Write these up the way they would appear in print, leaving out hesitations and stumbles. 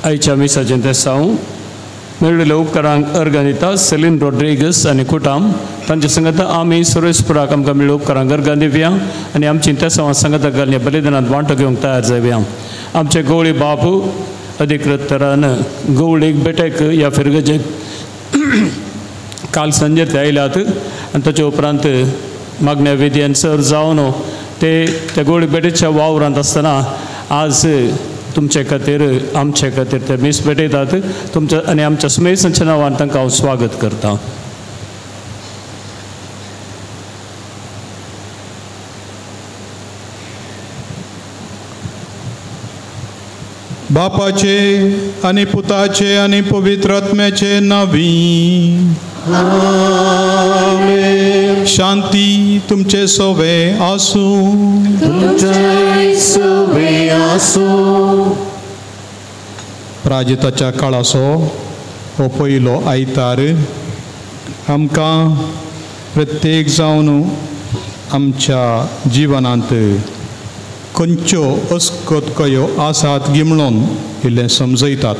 आयच्या मिसाचें तेसांव मेळिल्ल्या उपकारांक अर्गां दिता सेलीन रॉड्रिगस आनी कुटाम तांच्या संगता आमी सुरेशपुराक आमकां मेळिल्ल्या उपकारांक अर्गां दिवया आनी आमची तेसांवां संगता घालून बलिदानांत वांटो घेवंक तयार जावया. आमचे गवळी बापू अधिकृत तरान गवळीक बेटेक ह्या फिरगजेक काल सांजेर ते आयल्यात आनी ताचे उपरांत मागण्या विधयान सर जावन ते त्या गवळी बेटेच्या वावरांत आसतना आज तुमचे खातीर आमचे खातीर ते मीस भेटयतात. तुमच्या आनी आमच्या सुमेसांच्या नांवान तांकां हांव स्वागत करतां. बापाचे आनी पुताचे आनी पवित्र आत्म्याचे नांवी आमेन. शांती तुमचे सोवे आसूं. तुमचे सोवे आसूं. प्राजिताच्या काळाचो हो पयलो आयतार आमकां प्रत्येक जावन आमच्या जिवनांत खंयच्यो अस्कतकयो आसात गी म्हणून इल्लें समजयतात.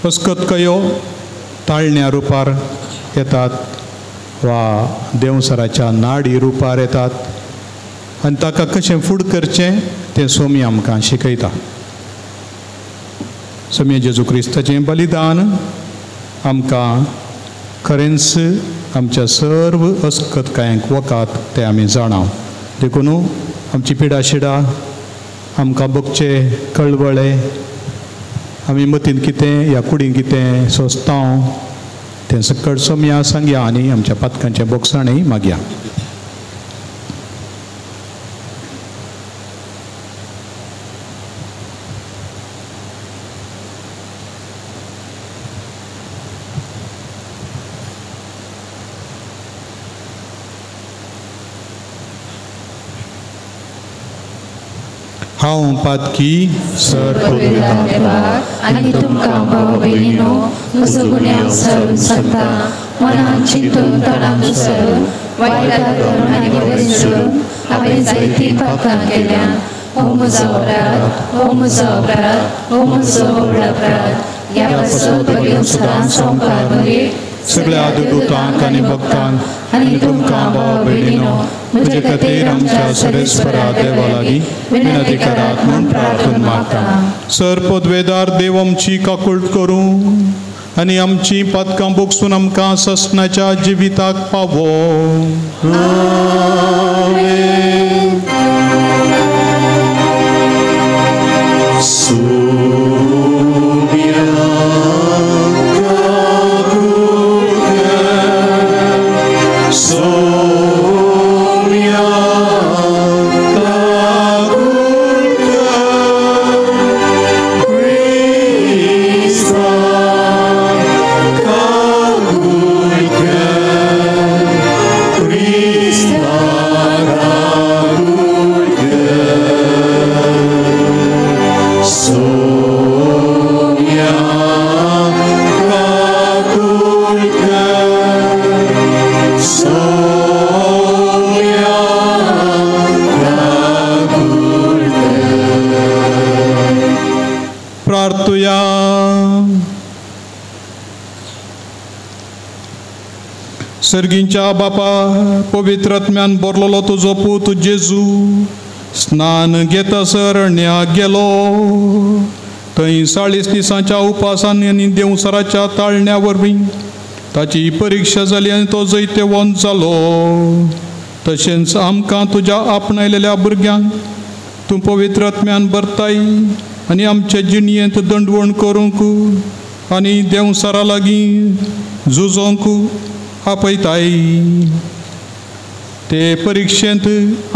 अस्कतकयो ताळण्या रुपार येतात वा देंवसराच्या नाडी रुपार येतात आनी ताका कशें फूड करचें तें सोमी आमकां शिकयता. सोमी जेजू क्रिस्ताचें बलिदान आमकां खरेंच आमच्या सर्व अस्कतकायांक वकात तें आमी जाणा. देखून आमची पिडा शिडा आमकां भोगचे कळवळे आमी मतीन कितें ह्या कुडीन कितें सोंसता तें सकट सोमया सांगया आनी आमच्या पातकांचें बोगसाणें मागया. हांव पातकी सर आनी तुमकां भाव भयणीनो म्हजो गुन्यांव सरून सांगता मनान चिंतून तोंडान सरून वायटां करून आनी बरें सोडून हांवें जायतीं पातकां केल्यां. हो म्हजो अपराध, हो म्हजो अपराध, हो म्हजो व्हड अपराध. ह्या पासून बगेवन सदांच संवकार बरे सगळ्या देवदूतांक आनी भक्तांक आनी तुमकां भाव भयणीनो म्हजे खातीर आमच्या सरेस्वरा देवा लागीं विनंती करात म्हूण प्रार्थना मागता. सर पदवेदार देव आमची काकूट करूं आनी आमची पातकां बोगसून आमकां ससनाच्या जिविताक पावो. आमेन. सर्गींच्या बापा पवित्र आत्म्यान भरलेलो तुजो पूत जेजू स्नान घेतासर अरण्याक गेलो. थंय 40 दिसांच्या उपासान आनी देंवसराच्या ताळण्या वरवीं ताची परिक्षा जाली आनी तो जैतवंत जालो. तशेंच आमकां तुज्या आपणायलेल्या भुरग्यांक तूं पवित्र आत्म्यान भरताय आनी आमचे जिणयेंत दंडवण करूंक आनी देंवसरा लागीं झुजोंक आपयताय. ते परिक्षेंत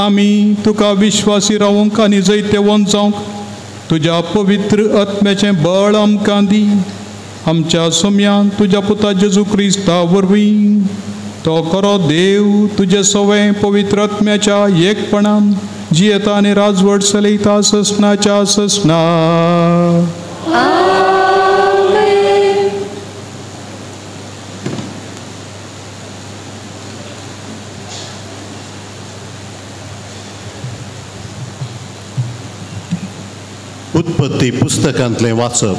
आमी तुका विश्वासी रावंक आनी जैतवंत जावंक तुज्या पवित्र आत्म्याचें बळ आमकां दी. आमच्या सोम्यान तुज्या पुता जेजू क्रिस्ता वरवीं तो खरो देव तुजे सवें पवित्र आत्म्याच्या एकपणान जियेता आनी राजवट चलयता ससनाच्या ससना. उत्पत्ती पुस्तकांतलें वाचप.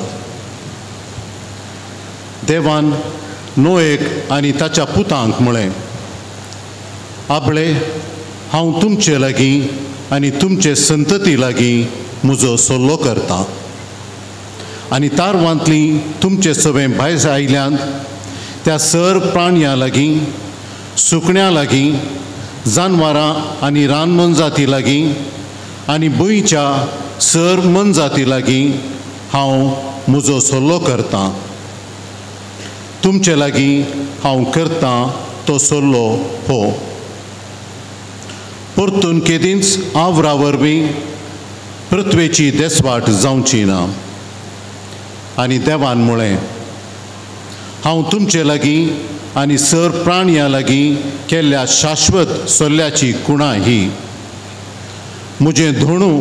देवान नोएक आनी ताच्या पुतांक म्हळें, आपले हांव तुमचे लागीं आनी तुमचे संतती लागीं म्हजो सल्लो करता आनी तारवांतलीं तुमचे सगळें भायर आयल्यांत त्या सर प्राणयां लागीं, सुकण्यां लागीं, जानवरां आनी रान मनजाती लागीं आनी भुंयच्या सर मनजाती लागीं हांव म्हजो सल्लो करतां. तुमचे लागीं हांव करतां तो सल्लो हो, परतून केदींच आवरा वरवीं पृथ्वेची देसवाट जावची ना. आनी देवान म्हळें, हांव तुमचे लागीं आनी सर प्राणयां लागीं केल्ल्या शाश्वत सल्ल्याची कुणा ही, म्हजें धोणू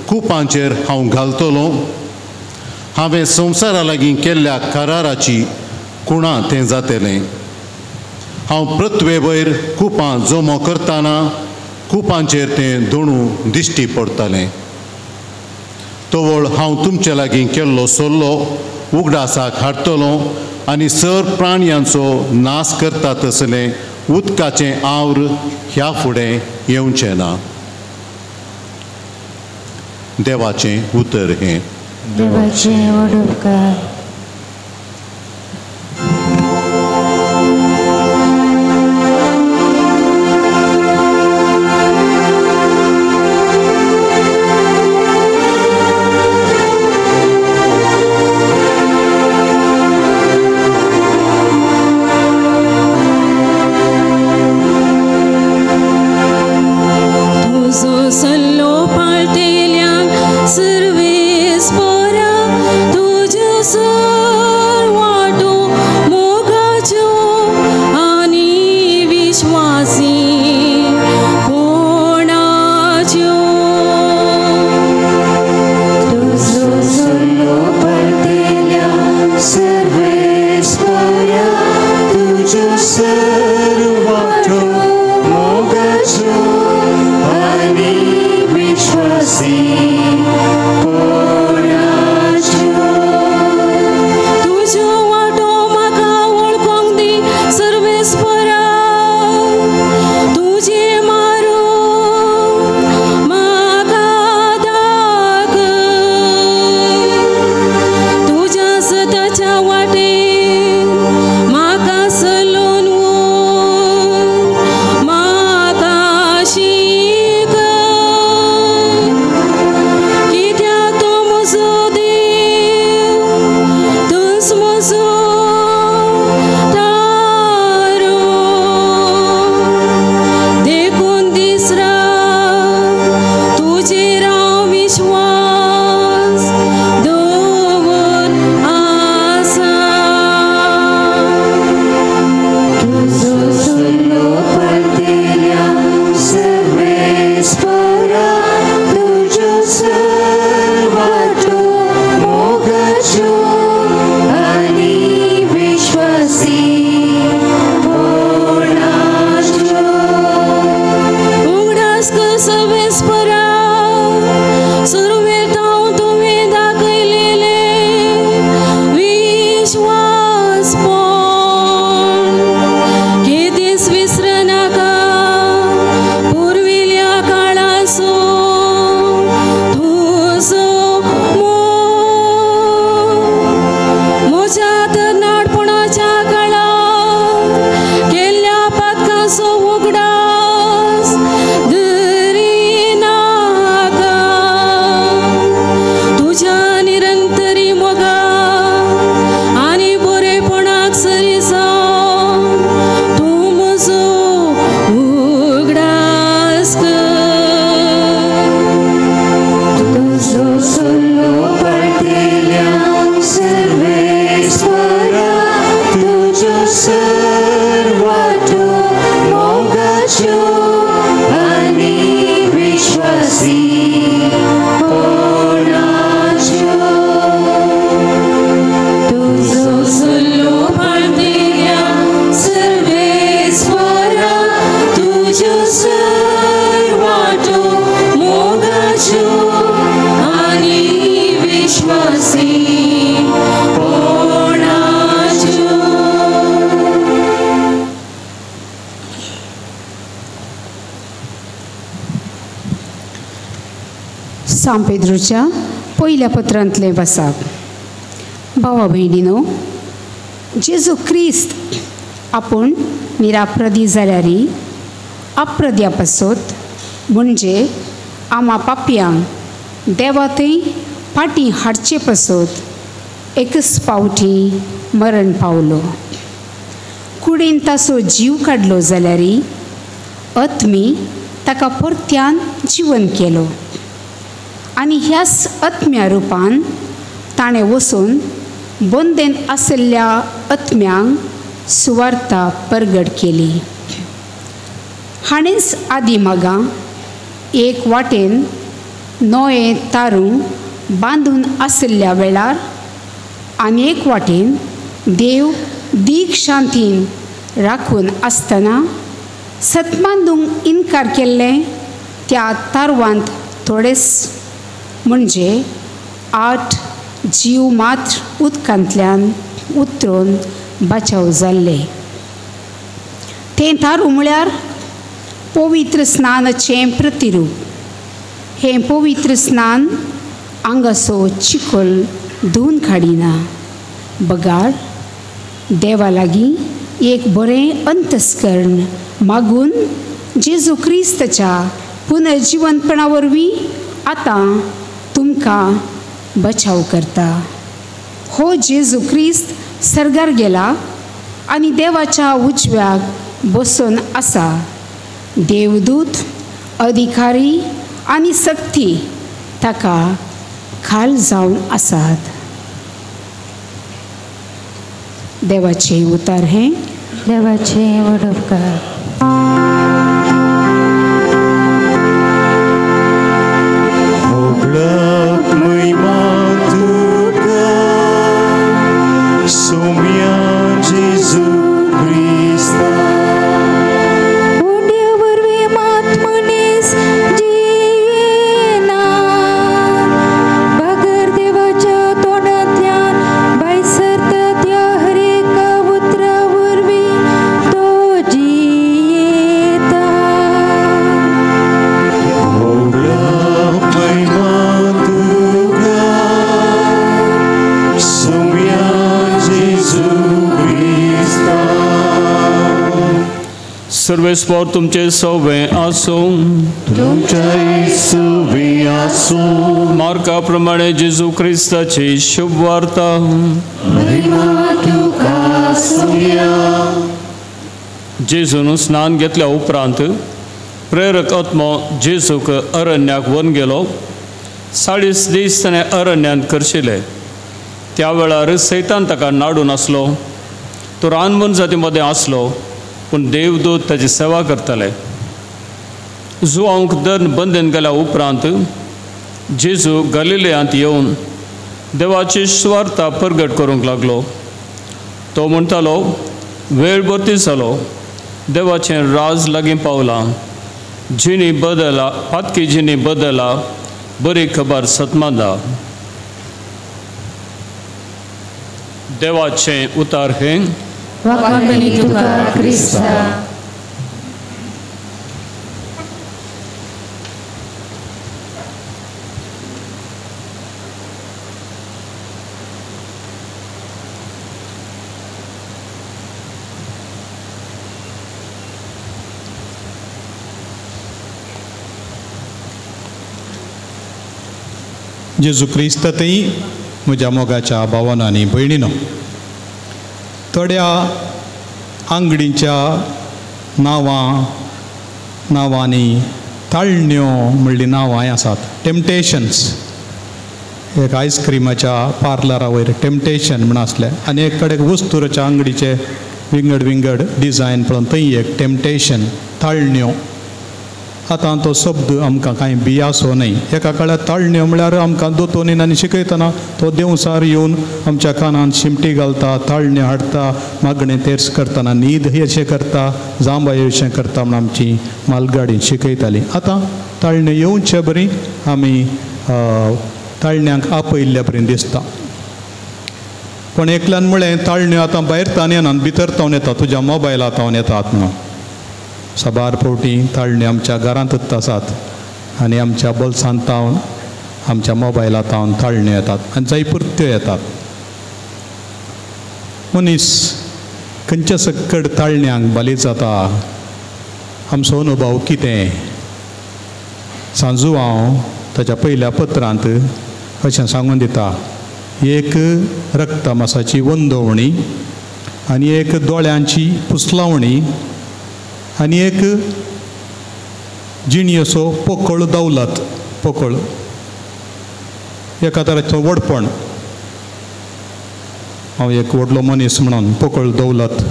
कुपांचेर हांव घालतलो, हांवें संवसारा लागीं केल्ल्या कराराची कुणा तें जातलें. हांव पृथ्वे वयर कुपां जमो करतना कुपांचेर तें धोणू दिश्टी पडटलें. तवळ हांव तुमचे लागीं केल्लो सल्लो उगडासाक हाडटलो आनी सर प्राणयांचो नाश करता तसलें उदकाचें आवर ह्या फुडें येवचें ना. देवाचें उतर हें. देवाचें व्हड उपकार. सल्लो पाळटेल्यांक सर्वेस पोरा तुज्या सांत पेद्रूच्या पयल्या पत्रांतलें वाचप. भावा भयणीनो, जेजू क्रिस्त आपूण निराप्रदी जाल्यारी अप्रद्या पासत म्हणजे आमा पापयांक देवा थंय फाटीं हाडचे पासत एकच पावटी मरण पावलो. कुडीन ताचो जीव काडलो जाल्यारी आत्मी ताका परत्यान जिवन केलो आनी ह्याच आत्म्या रुपान ताणें वचून बंदेन आशिल्ल्या आत्म्यांक सुवार्ता परगट केली. हाणेंच आदी मागां एक वाटेन नोये तारूं बांदून आशिल्ल्या वेळार आनी एक वाटेन देव दीग शांतीन राखून आसतना सतमांदूंक इनकार केल्लें त्या तारवांत थोडेच म्हणजे 8 जीव मात्र उदकांतल्यान उतरून बचाव जाल्ले. तें तारूं म्हळ्यार पवित्र स्नानाचें प्रतिरूप. हें पवित्र स्नान आंगाचो चिखल धुवन काडिना, बगार देवा लागीं एक बरें अंतस्कर्ण मागून जेजू क्रिस्ताच्या पुनर्जिवनपणा वरवीं आतां तुमकां बचाव करता. हो जेजू क्रिस्त सर्गार गेला आनी देवाच्या उजव्याक बसून आसा. देवदूत, अधिकारी आनी सक्ती ताका खाल जावन आसात. देवाचें उतार हें. देवाचें व्हड उपकार. सर्वेस्पोर तुमचे सवे आसूं. तुमच्याय सवे आसूं. मार्का प्रमाणे जेजू क्रिस्ताची शुभ वार्ता. महिमा तुका सुया. जेजून स्नान घेतल्या उपरांत प्रेरक आत्मो जेजूक अरण्याक व्हरून गेलो. 40 दीस ताणें अरण्यांत करशिले. त्या वेळार सैतान ताका नाडून आसलो. तो रानमन जाती मदें आसलो, पूण देवदूत ताची सेवा करताले. जुवांक दर बंदेन गेल्या उपरांत जेजू गलिलेयांत येवन देवाची सुवार्ता परगट करूंक लागलो. तो म्हणटालो, वेळ भरती जालो, देवाचें राज लागीं पावलां. जिणी बदला, पातकी जिणी बदला, बरी खबर सतमादा. देवाचें उतार हें. वाखाणणी तुका क्रिस्ता. जेजू क्रिस्त थंय म्हज्या मोगाच्या भावान आनी भयणीनो, थोड्या आंगडीच्या नांवांनी ताळण्यो म्हणली नांवांय आसात. टेम्पटेशन्स, एक आयस्क्रिमाच्या पार्लरा वयर टेम्पटेशन म्हण आसलें आनी एक कडेन वस्तुराच्या आंगडीचे विंगड विंगड डिजायन पळोवन थंय एक टेम्पटेशन ताळण्यो. आतां तो शब्द आमकां कांय बियासो न्हय. एका काळार ताळण्यो म्हळ्यार आमकां दोतोनीन आनी शिकयतना तो देंवसार येवन आमच्या कानान शिमटी घालता, ताळण्यो हाडटा, मागणें तेर्स करतना न्हीद अशें करता, जांबाय अशें करता म्हण आमची मालगाडी शिकयताली. आतां ताळण्यो येवचे बरी आमी ताळण्यांक आपयल्ल्या बरी दिसता. पण एकल्यान म्हळें ताळण्यो आतां भायर तान येना, भितर तावन येता, तुज्या मोबायला तावन येतात म्हणून. साबार फावटी ताळण्यो आमच्या घरांतच आसात आनी आमच्या बोल्सांत तावन आमच्या मोबायलांत ताळण्यो येतात आनी जायपुरत्यो येतात. मनीस खंयच्या सक्कड ताळण्यांक बाली जाता. आमचो अनुभव कितें? सांजू हांव ताच्या पयल्या पत्रांत अशें सांगून दिता, एक रक्तमासाची वंदवणी आनी एक दोळ्यांची पुसलावणी आनी एक जिणयेचो पोकळ दौलत, पोकळ एका तराचो व्हडपण. हांव एक व्हडलो मनीस म्हणून पोकळ दौलत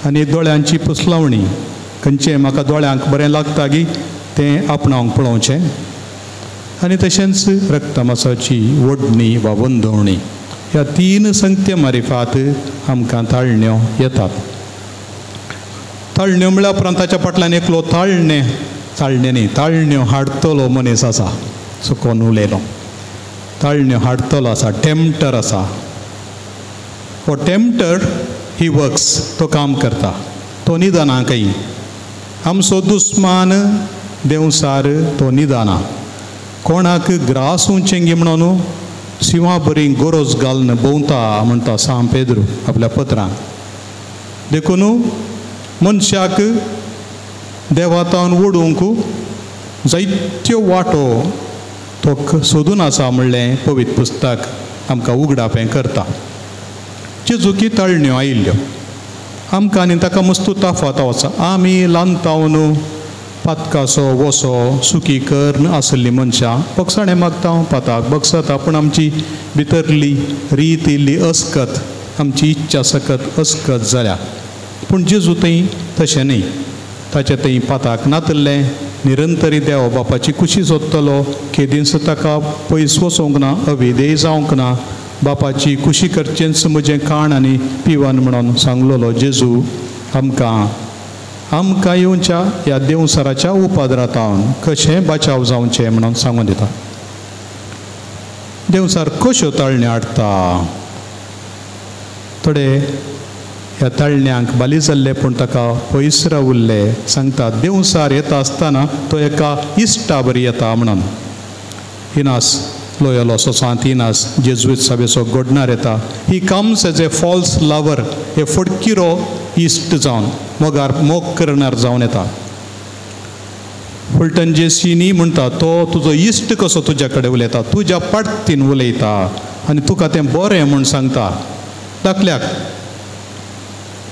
आनी दोळ्यांची पुसलावणी. खंयचें म्हाका दोळ्यांक बरें लागता गी तें आपणावंक पळोवचें. आनी तशेंच रक्तमासाची ओडणी वा वंदवणी. ह्या तीन संगते मारिफात आमकां ताळण्यो येतात. ताळण्यो म्हळ्यार उपरांत ताच्या फाटल्यान एकलो ताळणे, ताळणे न्ही, ताळण्यो हाडटलो मनीस आसा. चुकोन उलयलो. ताळण्यो हाडटलो आसा, टेम्प्टर आसा. हो टेम्प्टर ही वर्क्स, तो काम करता, तो निदाना खंय. आमचो दुस्मान देंवसार तो निदाना. कोणाक ग्रास उंचेंगी म्हणून शिंवा बरी गरज घालून भोंवता म्हणटा सांत पेद्रू आपल्या पत्रान. देखून मनशाक देवातावन ओडूंक जायत्यो वाटो तो सोदून आसा म्हणलें पवित्र पुस्तक आमकां उगडापें करता. जेजूकी ताळण्यो आयिल्ल्यो आमकां आनी ताका मस्तू ताफात वचा. आमी ल्हानतावन पातकाचो वसो सुकी कर्ण आसली मनशां बगसाणें मागता पाताक बगसता, पूण आमची भितरली रीत इल्ली अस्कत, आमची इच्छा सकत अस्कत जाल्या. पूण जेजू थंय तशें न्ही. ताचें थंय पाताक नातल्लें, निरंतरी देव बापाची कुशी सोदतलो. केदींच ताका पयस वचोंक ना, अविदेय जावंक ना. बापाची कुशी करचेंच म्हजें काण आनी पिवन म्हणून सांगलेलो जेजू आमकां आमकां येवच्या ह्या देंवसराच्या उपाद्रांतावन कशें बचाव जावचें म्हणून सांगून दिता. देंवसार कश्यो ताळण्यो हाडटा? थोडे ह्या ताळण्यांक बाली जाल्ले पूण ताका पयस रावल्ले सांगता. देंवसार येता आसतना तो एका इश्टा बरी येता म्हणून. इनास लोयलो सांत इनास जेजुईत सभेचो घडणार येता. He comes as a false lover, a फटकिरो इश्ट जावन मोगार मोग करणार जावन येता. फुलटन जेसीनी म्हणटा तो तुजो इश्ट कसो तुज्या कडेन उलयता, तुज्या पाटतीन उलयता आनी तुका तें बरें म्हूण सांगता. दाखल्याक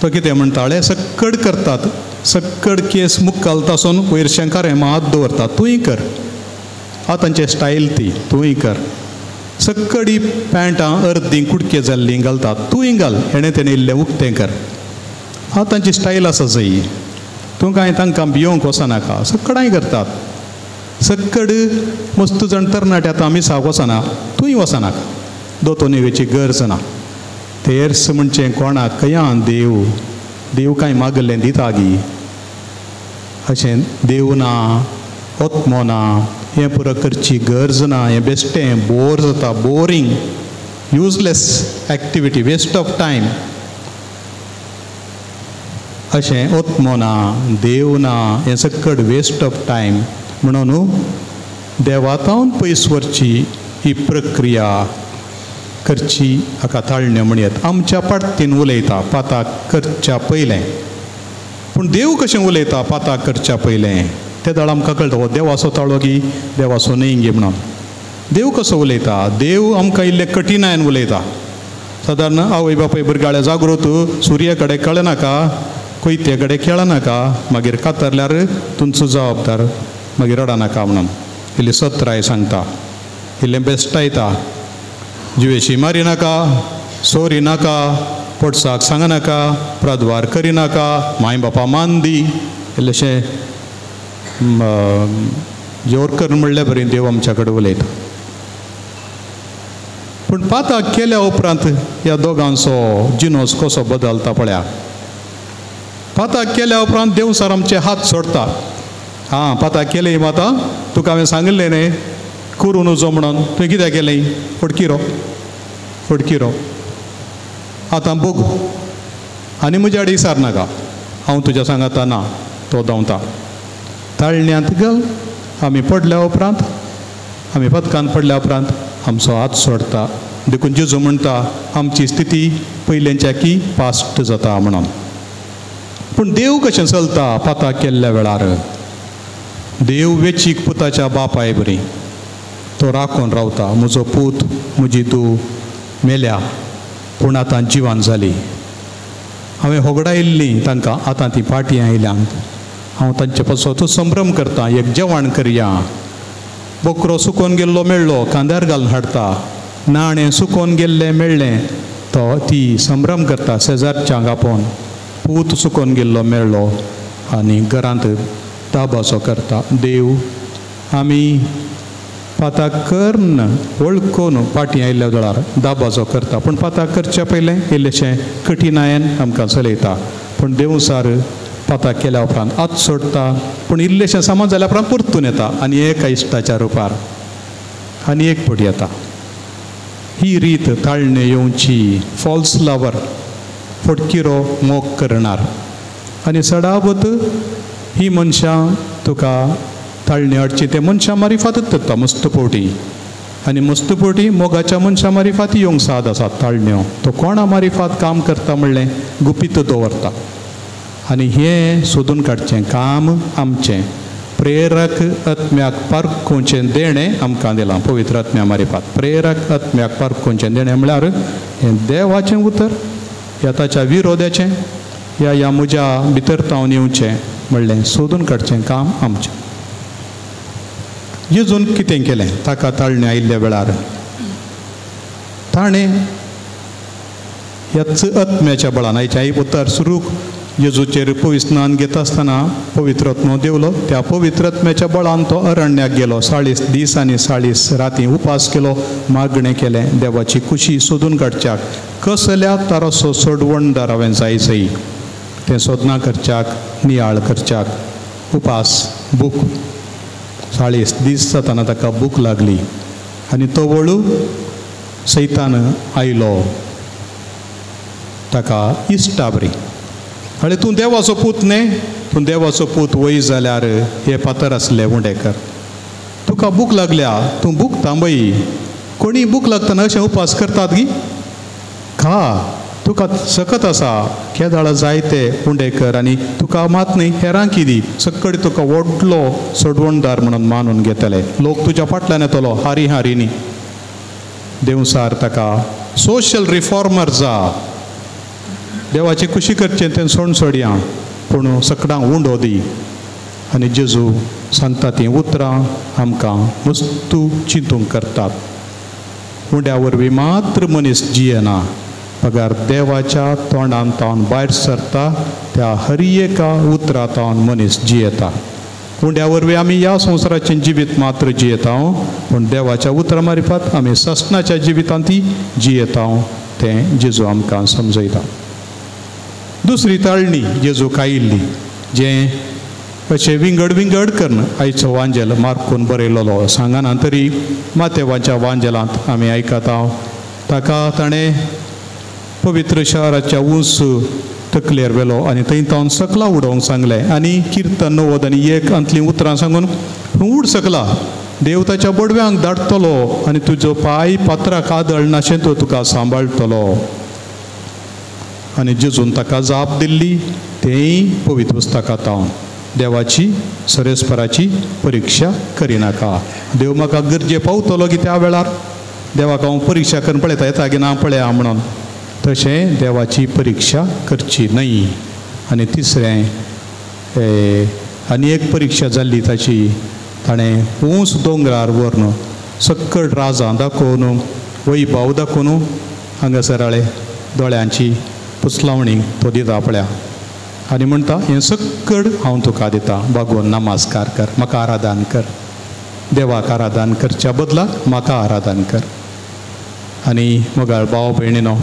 तो कितें म्हणटा, सक्कड करतात, सक्कड केस मुक्कालता आसून वयर शंकर हात दवरता, तूंय कर. आतांचे स्टायल ती, तूंय कर. सक्कडी पॅन्टां अर्दी कुडके जाल्लीं घालता, तूंय घाल, हेणें तेणें इल्लें उक्तें कर. आतांची स्टायल आसा जय, तूं कांय तांकां भियोंक वचनाका. सक्कडांय करतात. सक्कड मस्त जाण तरणाटे आतां मिसाक वचना, तूंय वचनाका, दोतोनेची गरज ना. तेर्स म्हणचें कोणाक खंया देव, देव कांय मागल्लें दिता गी अशें देव ना, ओत्मो ना, हें पुरो करची गरज ना, हें बेश्टें बोर जाता, boring, useless activity, waste of time. अशें ओत्मो ना, देव ना, हें सक्कड वेस्ट ऑफ टायम म्हणून देवातावन पयस व्हरची ही प्रक्रिया करची हाका ताळण्यो म्हणयत. आमच्या पाटतीन उलयता पाताक करच्या पयलें. पूण देव कशें उलयता पाताक करच्या पयलें ते दळ आमकां कळटा. हो देवाचो ताळो गी देवाचो न्हय गी म्हणून. देव कसो उलयता? देव आमकां इल्ले कठिणायेन उलयता. सादारण आवय बापाय भुरग्याळे जागृत सुर्या कडेन कळनाका, कोयते कडेन खेळनाका, मागीर कातरल्यार तुमचो जबाबदार, मागीर रडनाका म्हणून इल्ली सत्राय सांगता, इल्लें बेस्टायता. जिवेशी मारी नाका, सोरी नाका, पोटसाक सांगनाका, प्रद्वार करिनाका, माय बापा मान दी, इल्लेशें जोर कर म्हणले बरी देव आमच्या कडेन उलयता. पूण पाताक केल्या उपरांत ह्या दोगांचो जिनोस कसो बदलता पळया. पाताक केल्या उपरांत देव सर आमचे हात सोडता. आं पाताक केलें माता तुका हांवें सांगिल्लें न्ही करूं नजो म्हणून, तुवें कित्याक केलें? फटकिरो फटकिरो, आतां बघ आनी म्हज्या आडी सार नाका, हांव तुज्या सांगाता ना. तो धांवता ताळण्यांत घाल. आमी पडल्या उपरांत आमी पदकान पडल्या उपरांत आमचो हात सोडता. देखून जेजू म्हणटा आमची स्थिती पयलेंच्याकी पास्ट जाता म्हणून. पूण देव कशें चलता पाता केल्ल्या वेळार? देव वेचीक पुताच्या बापाय बरी तो राखून रावता. म्हजो पूत म्हजी धूव मेल्या पूण आतां जिवान जाली, हांवें होगडायल्ली तांकां, आतां ती फाटीं आयल्यांत, हांव तांचे पासत संभ्रम करता, एक जेवण करया. बोकरो सुकोवन गेल्लो मेळ्ळो, कांद्यार घालून हाडटा, नाणें सुकोवन गेल्लें मेळ्ळें, तो ती संभ्रम करता शेजारच्यांक आपोवन, पूत सुकोवन गेल्लो मेळ्ळो आनी घरांत दाबासो करता. देव आमी पाता करून वळखून फाटीं आयिल्ल्या वेळार दाबाजो करता, पूण पाता करच्या पयलें इल्लेशें कठिणायेन आमकां चलयता. पूण देवसार पाता केल्या उपरांत आत सोडटा, पूण इल्लेशें सामान जाल्या उपरांत परतून येता आनी एका इश्टाच्या रुपार आनी एक पटी येता. ही रीत ताळणे येवची. फॉल्स लवर, फटकिरो मोग करणार आनी सडावत ही मनशां तुका ताळणे हाडची ते मनशां मारिफातच करता मस्त पोटी आनी मस्त पोटी मोगाच्या मनशां मारिफात येवंक साद आसात ताळण्यो. तो कोणा मारिफात काम करता म्हणलें गुपीत दवरता आनी हें सोदून काडचें काम आमचें. प्रेरक आत्म्याक पारखुचें देणें आमकां दिलां पवित्र आत्म्या मारिफात. प्रेरक आत्म्याक पारखुचें देणें म्हळ्यार हें देवाचें उतर ह्या ताच्या विरोधाचें ह्या ह्या म्हज्या भितर तावन येवचें म्हणलें सोदून काडचें काम आमचें. जेजून कितें केलें ताका ताळणे आयिल्ल्या वेळार? ताणें ह्याच आत्म्याच्या बळान आयच्या आई उतर सुरूक जेजूचेर पवित्र स्नान घेता आसतना पवित्र आत्मो देवलो. त्या पवित्र आत्म्याच्या बळान तो अरण्याक गेलो, 40 दीस आनी 40 राती उपास केलो, मागणें केलें देवाची खुशी सोदून काडच्याक, कसल्या तारसो सोडवणदार हांवें जाय जाय तें सोदना करच्याक, नियाळ करच्याक. उपास, भूक, 40 दीस जातना ताका भूक लागली आनी तो वळू सैतान आयलो ताका इश्टाबरी. अरे तूं देवाचो पूत न्ही, तूं देवाचो पूत वय जाल्यार हे फातर आसले उंडेकर, तुका भूक लागल्या, तूं भूक थांबय. कोणी भूक लागतना अशें उपास करतात गी? खा, तुका सकत आसा, केदाळ जायते उंडेकर आनी तुका मात न्ही हेरांक दी, सकड तुका व्हडलो सोडवणदार म्हणून मानून घेतले, लोक तुज्या फाटल्यान येतलो हारी हारी न्ही. देवसार ताका सोशल रिफॉर्मर जा, देवाची खुशी करचें तें सोण सोडया, पूण सकडांक उंडो दी. आनी जेजू सांगता तीं उतरां आमकां वस्तू चिंतूंक करतात. उंड्या वरवीं मात्र मनीस जियेना, पगार देवाच्या तोंडान तावन भायर सरता त्या हर एका उतरा तावन मनीस जियेता. उंड्या वरवीं आमी ह्या संवसाराचें जिवीत मात्र जियेता, पूण देवाच्या उतरां मारिफात आमी ससनाच्या जिवितांत ती जियेता तें जेजू आमकां समजयता. दुसरी ताळणी जेजूक आयिल्ली जें अशें विंगड विंगड करून आयचो वांजेल मार्कून बरयलेलो सांगना तरी मातेवाच्या वांजेलांत आमी आयकता. ताका ताणें पवित्र शहराच्या उंच तकलेर व्हेलो आनी थंय तावन सकला उडोवंक सांगलें आनी किर्तन 90 आनी 1 अंतलीं उतरां सांगून उड सकला, देव ताच्या बोडव्यांक धाडटलो आनी तुजो पांय पात्राक आदळनाशें तो तुका सांबाळटलो. आनी जेजून ताका जाप दिल्ली तेंय पवित्र पुस्तकां तावन, देवाची सरेस्पराची परिक्षा करिनाका. देव म्हाका गरजे पावतलो की त्या वेळार देवाक हांव परिक्षा करून पळयता येता की ना पळया म्हणून, तशें देवाची परिक्षा करची न्हय. आनी तिसरें आनी एक परिक्षा जाल्ली ताची, ताणें ऊंच दोंगरार व्हरून सक्कड राजां दाखोवन वैभाव दाखोवन हांगासर आळे दोळ्यांची पुसलावणी तो दिता पळया आनी म्हणटा हें सक्कड हांव तुका दिता, बागोवन नमस्कार कर, म्हाका आराधन कर, देवाक आराधन करच्या बदलाक म्हाका आराधन कर. आनी मोगाळ भाव भयणीनो,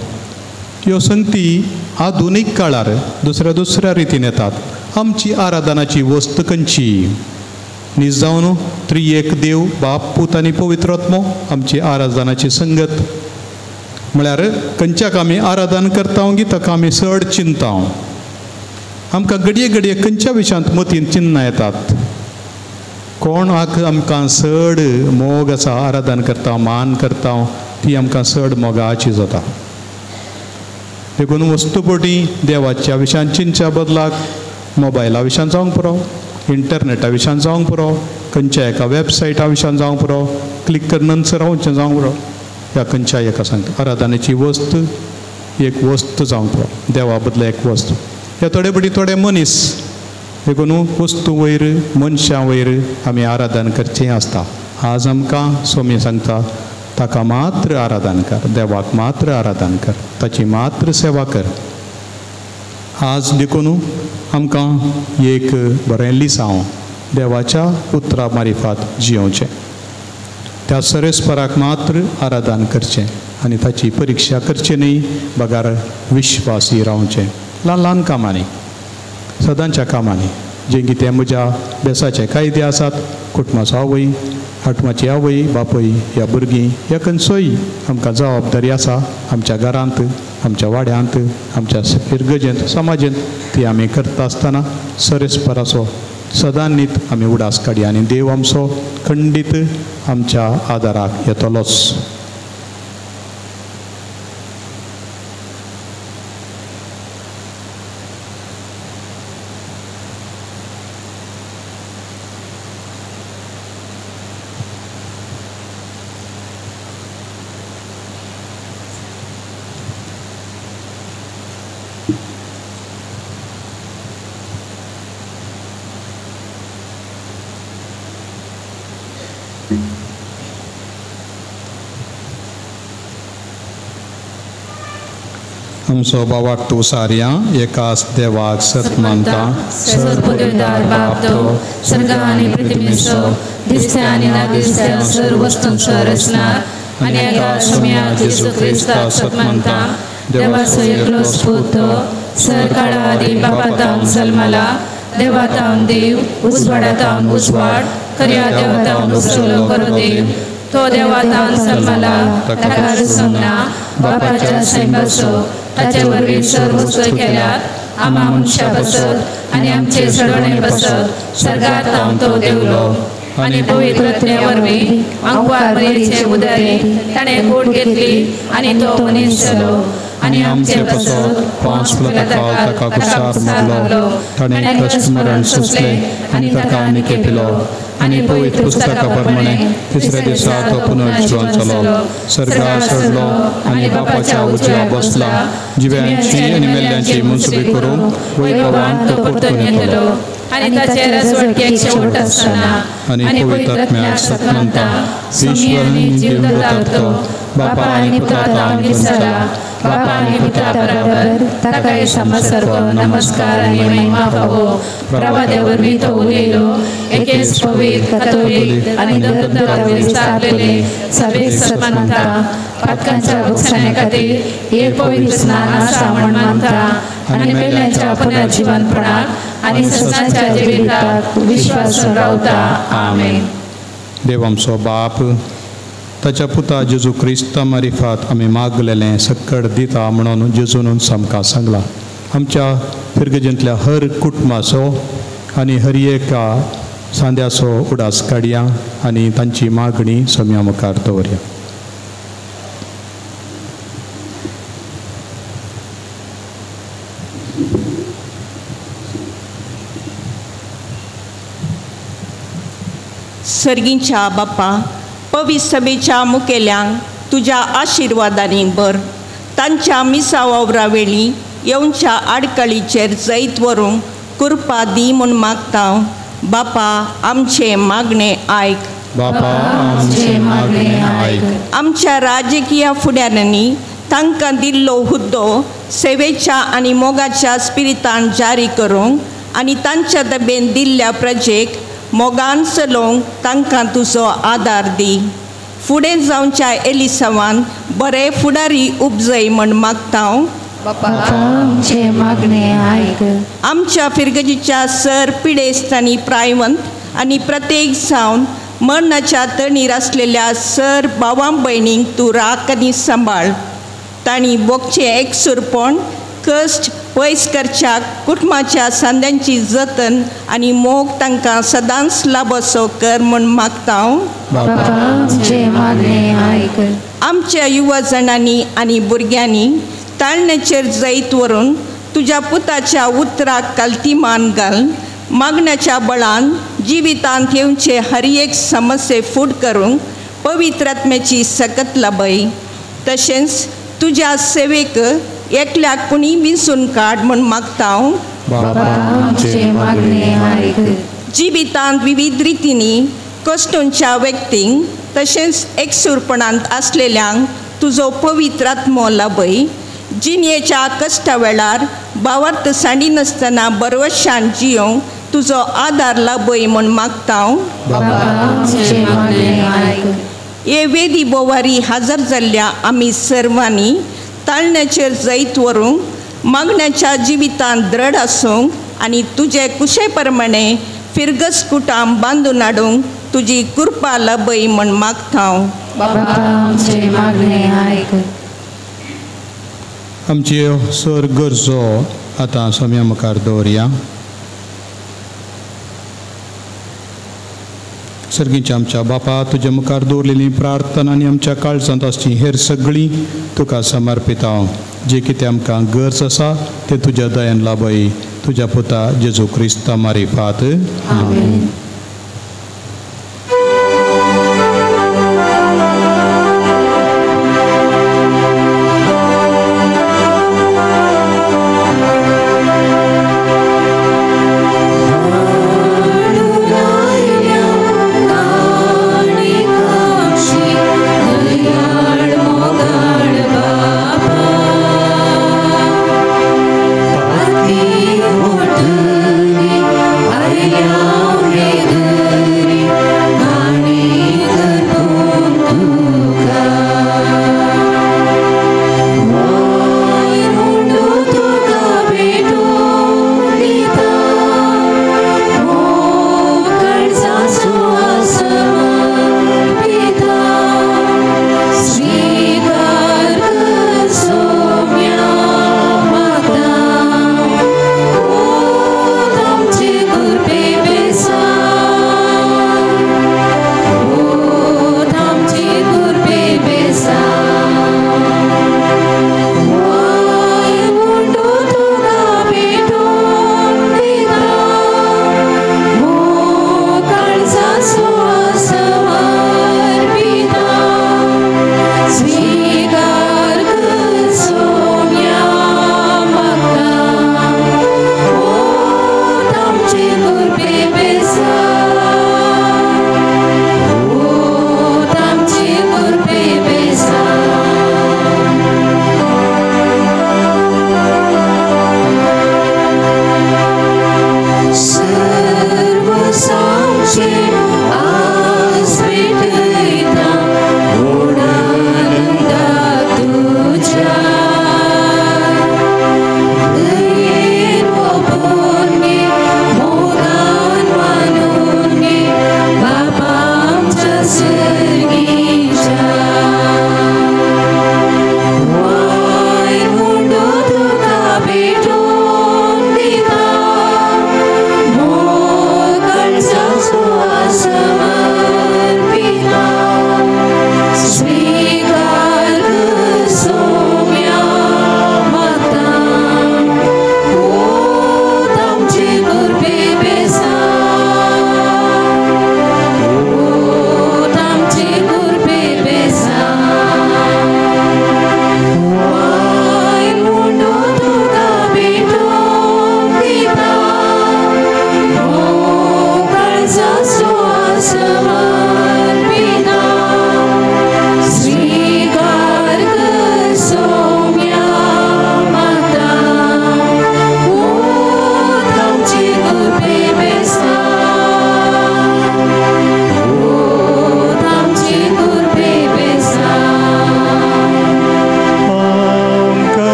ह्यो संगती आधुनीक काळार दुसऱ्या दुसऱ्या रितीन येतात. आमची आराधनाची वस्त खंयची? नीज जावन त्रिएक देव बाप पूत आनी पवित्र आत्मो आमची आराधनाची संगत. म्हळ्यार खंयच्याक आमी आराधन करता गी ताका आमी चड चिंता. आमकां घडये घडये खंयच्या विशयांत मतीन चिन्नां येतात. कोणाक आमकां चड मोग आसा आराधन करता मान करता ती आमकां चड मोगाची जाता. देखून वस्तुपोटी देवाच्या विशयान चिंतच्या बदलाक मोबायला विशयान जावंक पुरो, इंटरनेटा विशयान जावंक पुरो, खंयच्या एका वेबसायटा विशयान जावंक पुरो, क्लिक करून रावचें जावंक पुरो, ह्या खंयच्या एका सांगता आराधनेची वस्त एक वस्त जावंक पुरो, देवा बदला एक वस्त. ह्या थोडे पटी थोडे मनीस देखून वस्तू वयर मनशां वयर आमी आराधन करचें आसता. आज आमकां स्वामी सांगता ताका मात्र आराधन कर, देवाक मात्र आराधन कर, ताची मात्र सेवा कर. आज देखून आमकां एक बरें लिसांव देवाच्या उतरा मारिफात जियोवचें, त्या सरेस्पराक मात्र आराधन करचें आनी ताची परिक्षा करची न्ही बगार विश्वासी रावचें. ल्हान ल्हान कामांनी, सदांच्या कामांनी, जें कितें म्हज्या बेसाचे कायदे आसात, कुटुंबाचो आवय, आटमाची आवय बापूय ह्या भुरगीं ह्या खंयचोय आमकां जबाबदारी आसा आमच्या घरांत, आमच्या वाड्यांत, आमच्या फिरगजेंत, समाजेंत, ती आमी करता आसतना सरेस्पराचो सदांनीत आमी उडास काडया आनी देव आमचो खंडीत आमच्या आदाराक येतलोच. आमचो बाबाक तूं सारया एकाच देवाक सत मानता, सर्वपदवीदार बाप तो स्वर्ग आनी पृथ्वीचो दिसत्या आनी ना दिसत्या सर्व वस्तूंचो रचणार आनी एका स्वाम्या जेजू क्रिस्ताक सत मानता, देवाचो एकलोच पूत तो सर काळा आदी बापातावन जल्मला, देवातावन देव, उजवाडातावन उजवाड, खऱ्या देवतावन उपजलो खरो देव, तो देवातावन जल्मला, ताका रुजूंक ना, बापाच्या सैमाचो, ताचे वरवीं सर्व वस्तू केल्यात, आमा मनशा पासत आनी आमचे सडवणे पासत सर्गात तावन तो देवलो आनी पवित्र आत्म्या वरवीं आंकवार मरियेचे उदारी ताणें कूड घेतली आनी तो मनीस जालो आनी आमचे पासत पांच ताका कुसार मारलो, ताणें कश्ट मरण सोंसलें आनी ताका आनी पिलो आनी पवित्र पुस्तका प्रमाणे तिसऱ्या दिसा तो पुनर्जिवन जालो, सर्गार चडलो आनी बापाच्या उजव्या बसला, जिव्यांची आनी मेल्ल्यांची मुनसुबी करूंक वैभवान तो परतून येतलो आनी ताचे राजवटकेक शेवट आसना आनी पवित्र आत्म्याक सत मानता, ईश्वर आनी जीवनदाता तो बापा आनी पुता मिसाला, बापा आनी पुता बराबर ताका समसर्व नमस्कार आनी महिमा फावो. प्रभाते वरवीं तो उलयलो, एकेच पवित्र कातोलीक आनी धर्मदूता वरवीं स्थापलेले सभेक सत मानता, पातकांच्या भोगसण्या खातीर एक पवित्र स्नान आसा म्हण मानता आनी मेल्ल्यांच्या पुनर्जिवनपणाक आनी सदांच्या जिविताक विश्वास रावता. आमेन. देव आमचो बाप ताच्या पुता जेजू क्रिस्ता मारिफात आमी मागलेलें सक्कड दिता म्हणून जेजून आमकां सांगलां. आमच्या फिरगजेंतल्या हर कुटुंबाचो आनी हर एका सांद्याचो उडास काडया आनी तांची मागणी सोम्या मुखार दवरया. सर्गीच्या बापा, पवित्र सभेच्या मुखेल्यांक तुज्या आशिर्वादांनी भर, तांच्या मिसा वावरा वेळी येवच्या आडकळीचेर जैत व्हरूंक कृपा दी म्हूण मागता. बापा आमचें मागणें आयक. बापा आमचें मागणें आयक. आमच्या राजकीय फुडाऱ्यांनी तांकां दिल्लो हुद्दो सेवेच्या आनी मोगाच्या स्पिरितान जारी करूंक आनी तांच्या दबेन दिल्ल्या प्रजेक मोगान चलोवंक तांकां तुजो आदार दी. फुडें जावच्या एलिसावान बरे फुडारी उपजय म्हण मागता. बापा आमचें मागणें आयक. आमच्या फिरगजीच्या सर पिडेस्त आनी प्रायवंत आनी प्रत्येक जावन मरणाच्या तणीर आसलेल्या सर भावां भयणींक तूं राख आनी सांबाळ. तांणी भोगचें एकसुरपण कश्ट पयस करच्या कुटुंबाच्या सांद्यांची जतन आनी मोग तांकां सदांच लाबसो कर म्हूण मागता हांव. आमच्या युवा जाणांनी आनी भुरग्यांनी ताळण्याचेर जैत व्हरून तुज्या पुताच्या उतराक कालती मान घाल मागण्याच्या बळान जिवितांत येवचे हर एक समस्ये फूट करूंक पवित्र आत्म्याची सकत लाभय. तशेंच तुज्या सेवेक एकल्याक कोणी विंचून काड म्हूण मागता हांव. जिवितांत विविध रितींनी कश्टोंच्या व्यक्तींक तशेंच एकसूरपणांत आसलेल्यांक तुजो पवित्र आत्मो लाभय. जिणेच्या कश्टा वेळार भावार्थ सांडिनासतना बरवशान जियोंक तुजो आदार लाभय म्हूण मागता हांव. हे वेदी बोवारी हजर जाल्ल्या आमी सर्वांनी ताळण्याचेर जैत व्हरूंक मागण्याच्या जिवितांत द्रढ आसूंक आनी तुजे कुशे प्रमाणे फिरगस कुटाम बांदून हाडूंक तुजी कृपा लाभय म्हूण मागता हांव. आमच्यो सर गरजो आतां स्वाम्या मुखार दवरया. सर्गीच्या आमच्या बापा, तुज्या मुखार दवरलेली प्रार्थना आनी आमच्या काळजांत आसची हेर सगळीं तुका समर्पिता. जे कितें आमकां गरज आसा तें तुज्या दयान लाभय. तुज्या पुता जेजू क्रिस्ता मारिफात. आमेन. I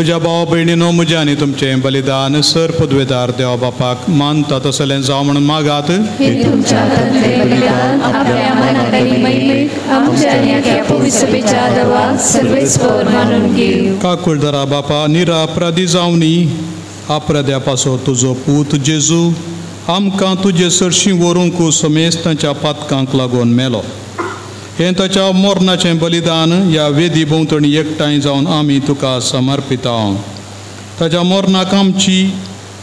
म्हज्या भाव भयणीनो, म्हजें आनी तुमचें बलिदान सर पदवेदार देवा बापाक मानता तसलें जावं म्हणून मागात. काकुळदरा बापा, निरापराधी जावनी अपराध्या पासो तुजो पूत जेजू आमकां तुजे सरशीं व्हरूंक समेस्त तांच्या पातकांक लागून मेलो. हें ताच्या मरणाचें बलिदान ह्या वेदी भोंवतणी एकठांय जावन आमी तुका समर्पिता. ताच्या मरणाक आमची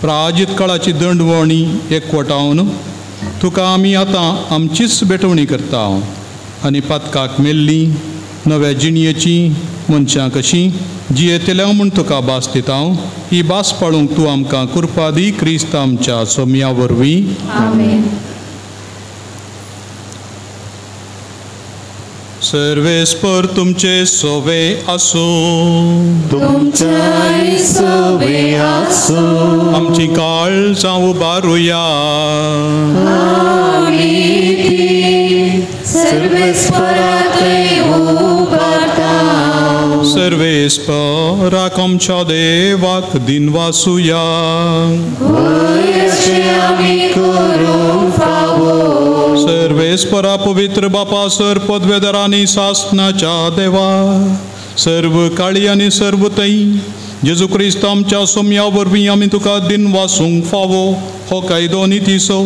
प्राजित काळाची दंडवणी एकवटावन तुका आमी आतां आमचीच भेटवणी करता आनी पातकाक मेल्ली नव्या जिणयेची मनशां कशीं जियेतल्या म्हूण तुका भास दिता. ही भास पाळूंक तूं आमकां कृपा दी, क्रिस्त आमच्या सोमया वरवीं. आमेन. सर्वेस्पर तुमचे सोवे आसूं. तुमच्याय सोवे आसूं. आमची काळजां उबारुया. आमी ती सर्वेस्पराकय उबारता. सर्वेस्पराक आमच्या देवाक दिनवासुया. आमी करूंक फावो. सर्वेस्परा पवित्र बापा, सर पदवेदारांनी सासनाच्या देवा, सर्व काळी आनी सर्व तै जेजू क्रिस्त आमच्या सोमया वरवीं आमी तुका दिनवासूंक फावो. हो कायदो नितीचो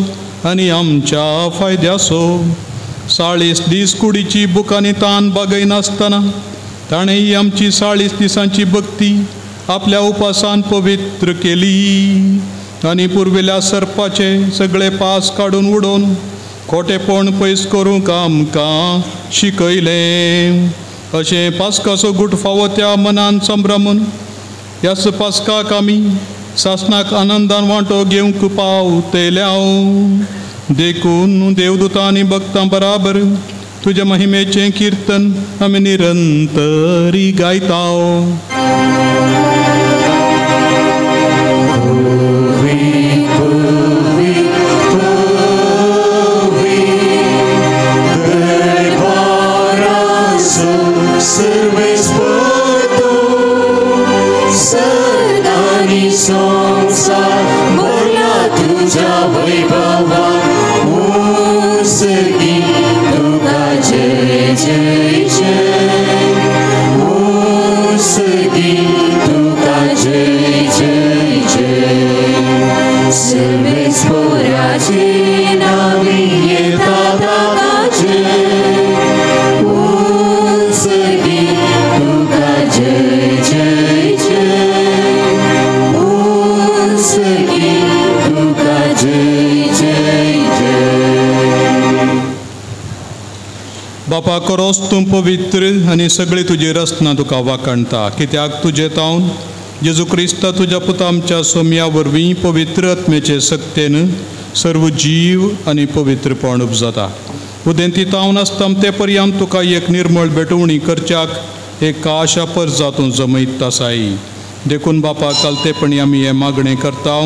आनी आमच्या फायद्याचो. 40 दीस कुडीची बुकांनी तान बागयनासतना ताणें ही आमची 40 दिसांची भक्ती आपल्या उपासान पवित्र केली आनी पुर्विल्ल्या सर्पाचे सगळे पास काडून उडोवन खोटेपण पयस करूंक आमकां शिकयलें. अशें पास्काचो गूट फावो त्या मनान संभ्रमून ह्याच पास्काक आमी सासनाक आनंदान वांटो घेवंक पावतल्या. देखून देवदूतां आनी भक्तां बराबर तुज्या महिमेचें किर्तन आमी निरंतरी गायता. बापा, करोस तूं पवित्र आनी सगळी तुजी रचना तुका वाखाणता, कित्याक तुजे तावन जेजू क्रिस्त तुज्या पुता आमच्या सोमया वरवीं पवित्र आत्म्याचे सक्तेन सर्व जीव आनी पवित्रपण उपजाता. उदेंती तावन आसता ते पर्यंत तुका एक निर्मळ भेटवणी करच्याक एक आशा परजा तूं जमयत आसाय. देखून बापा, कालतेपणी आमी हें मागणें करता,